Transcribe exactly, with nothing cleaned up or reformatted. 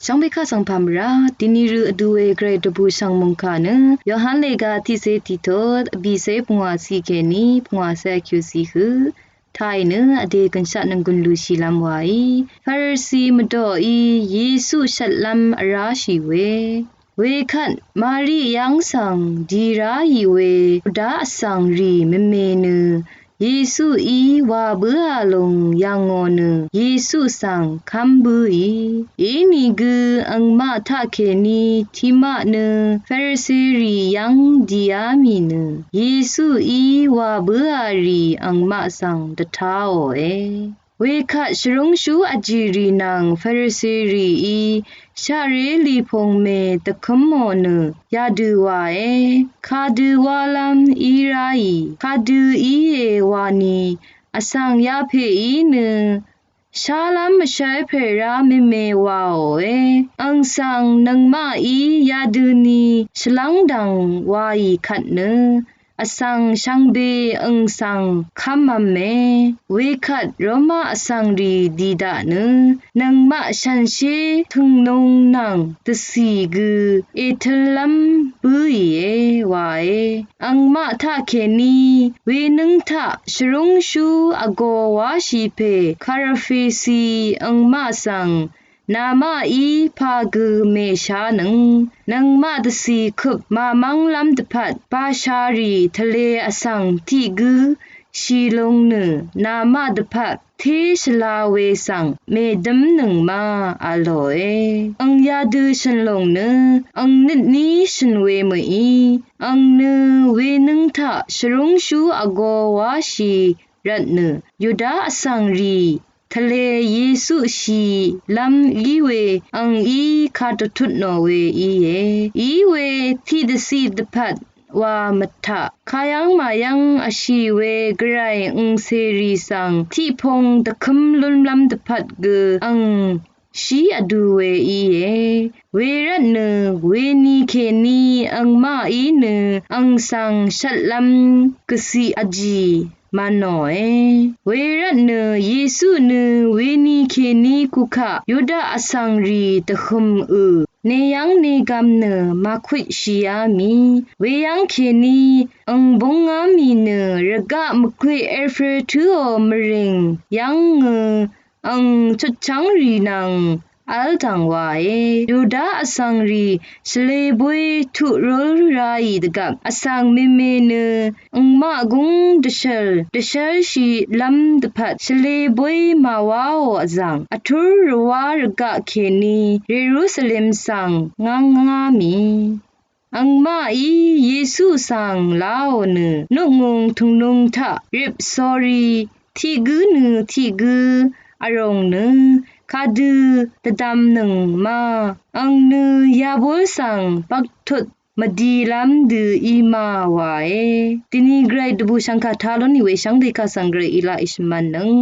Shvngbe kaq svng pà mvrá, dini rø vdu we gvray dvbù shv̀ng mòngkà nø, Yohan lèga tiqcé tiqtot, vbìcé pungwàciq kèní pungwàcé vkyuciq høq taq nø vdè gønshaq nònggùn lùshìlv́m wàí, Farisi mvdoqí Yesu shvtlv́m vráshì we. Wekvt Mari yv́ng svng di ráì we, Yuda vsvng rì mvme nø, Yesuí wa bǿà lung yv̀ngò nø, Yesu svng kv́m bǿì. Inìgø angmaq taqkèní tiqmaq nø, Farisi rì yv́ng dìá mì nø, Yesuí wa bǿà rì angmaq svng dvtáòe. Wekvt shvrúngshú vjìrì nvng Farisi rìí shaqré lìpung mè dvkǿmò nø yadø wàe. Kadø wálv́m í ráì, kadø íe wani, vsvng yapèí nø shálv́m vshv́lpè rá mvme waòe. Àng svng nøngmaqí yadøni shvlv́ngdv̀ng waì kvt nø vsvng shvngbe àng svng kv́mv̄me. Wekvt Roma vsvng rì dì daq nø, nøngmaq shànshér tø̀ngnung nvng dvcì gø ètø̄lv́m bǿìe wae. Angmaq taqkèní wenǿng taq shvrúngshú vgō wáshì pè Karafesi angmaq svng namaqí pà gø mèshánøng, nøngmaq dvcì køp màmv́nglv́m dvpvt basharì tvlē vsvng tiq gǿ shì lung nø, namaq dvpvt té shvla we svng mèdǿmnøng ma v̄lòe. Àng yadø shø̀n lùng nø, àng nøtní shø̀n we mø̀í, àng nø wenǿng taq shvrúngshú vgō wáshì rvtnø, Yuda vsvng rì tvlē Yesu shìlv́m í we àngí kadvtut nò we íe. Í we tiqdvciq dvpvt wa mvtaq kayv́ng màyv́ng vshì we gvray àng cèrì svng tiqpung dvkǿm lúnlv́m dvpvt gø àng shí vdu we íe. Wervtnø weni kèní angmaqí nø àng svng shvtlv́m gvciq vjì mvnòe. Wervtnø Yesu nø weni kèní kukaq Yuda vsvng rì dvhø̀mø nø yv́ng nègvm nø màkutshìá mì. Weyv́ng kèní àng búngá mì nø rvgaq mvkwe èfrø tǿò mvrìng yv́ngø àng chutchv́ng rì nvng v́l dv̀ng wàe. Yuda vsvng rì shvlē bóy tuq rúl ráì dvgvp vsvng meme nø angmaq gúng dvshv̀l dvshv́lshìlv́m dvpvt shvlē bóy màwáò vzv̀ng vtúr rvwá rvgaq kèní Yerusalem svng ngv́ngá mì. Angmaqí Yesu svng láò nø nukngùng tø̀ngnung taq rip sórí tiq gǿ nø tiq gǿ vrùng nø kadø dvdvmnøng ma. Àng nø yabúl svng bvktut mvdilv́m dø í ma wàe. Dini gvray dvbù shv̀ngkà ta lún nì we shvngbe kaq svng gvray í laq í shvmvnnøng.